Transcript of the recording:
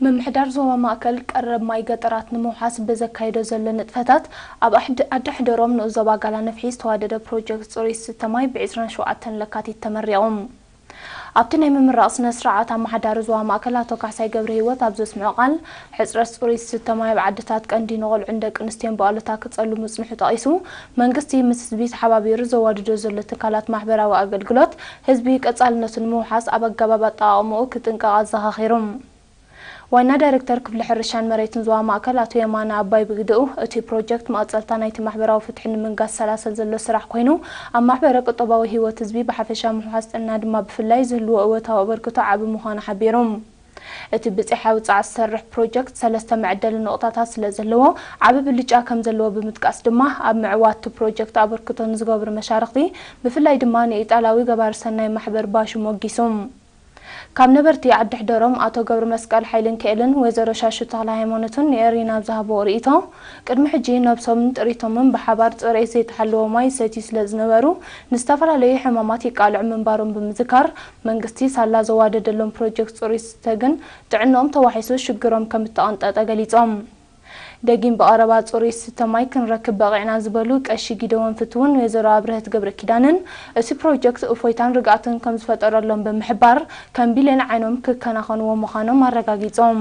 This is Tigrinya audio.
ምምሕዳር ዞባ ማእከል ቀረብ ማይ ገጠራት ንምውሓስ ብዘካየዶ ዘሎ ንጥፈታት ኣብ ኣሕድ- ዓዲ ሕደሮም ንኡስ ዞባ ጋላ ነፍሒ ዝተዋደደ ፕሮጀክት ጽሩይ ዝስተ ማይ ብ27 ለካቲት ተመሪቑ። ኣብቲ ናይ ምምራቕ ስነ ስርዓት ኣመሓዳሪ ዞባ ማእከል ኣቶ ካሕሳይ ገብረ ህይወት ኣብ ዘስምዖ ቃል፣ ሕጽረት ጽሩይ ዝስተ ማይ ኣብ ዓድታት ቀንዲ ንቖልዑን ደቂ ኣንስትዮን ብኣሉታ ክጸሉ ምጽንሑ ጠቒሱ፣ መንግስቲ ምስ ህዝቢ ተሓባቢሩ ዘዋድዶ ዘሎ ትካላት ማሕበራዊ ኣገልግሎት ህዝቢ ቀጻልነቱ ንምውሓስ ኣብ ኣገባብ ኣጠቓቕምኡ ክጥንቀቕ ኣዘኻኺሩ። ዋና ዳይሬክተር ክፍሊ ሕርሻን መሬትን ዞባ ማእከል ኣቶ የማነ ኣባይ ብግደኡ፣ እቲ ፕሮጀክት መቐጸልታ ናይቲ ማሕበራዊ ፍትሒ ንምንጋስ ሰላሰል ዘሎ ስራሕ ኮይኑ፣ ኣብ ማሕበረ ቁጠባዊ ህይወት ህዝቢ ብሓፈሻ ምውሓስ ጥዕና ድማ ብፍላይ ዝህልዎ እወታዊ ኣበርክቶ ዓቢ ምዃኑ ሓቢሩ። እቲ ብጺሓዊ ጻዕት ዝሰርሕ ፕሮጀክት ሰለስተ መዐደሊ ነቑጣታት ስለ ዘለዎ ዓቢ ብልጫ ከም ዘለዎ ብምጥቃስ ድማ ኣብ ምዕዋት እቲ ፕሮጀክት ኣበርክቶ ንዝገብሩ መሻርኽቲ ብፍላይ ድማ ንኢጣላዊ ገባሪ ሰናይ ማሕበር ባሹ ሞጊሱ። ካብ ነበርቲ ዓዲ ሕደሮም ኣቶ ገብረ መስቀል ሓይልን ክእልን ወይዘሮ ሻሹ ተኽለ ሃይማኖትን ንኤሪና ኣብ ዝሃብዎ ርእይቶ፣ ቅድሚ ሕጂ ነብሶምን ጥሪቶምን ብሓባር ጽሬት ዘይተሓለዎ ማይ ይሰትዩ ስለ ዝነበሩ ንዝተፈላለዩ ሕማማት ይቃልዑ ምንባሮም ብምዝካር መንግስቲ ሳላ ዘዋደደሎም ፕሮጀክት ጽሩይ ዝስተ ግን ጥዕንኦም ተዋሒሱ ሽግሮም ከም እተቐንጠጠ ገሊጾም። ደጊም ብቐረባ ጽሩይ ዝስተ ማይ ክንረክብ በቒዕና ዝበሉ ቀሺ ጊደዎን ፍትውን ወይዘሮ ኣብርሀት ገብረ ኪዳንን እቲ ፕሮጀክት እፎይታን ርግኣትን ከም ዝፈጠረሎም ብምሕባር ከም ቢሌን ዓይኖም ክከናኸንዎ ምዃኖም ኣረጋጊጾም።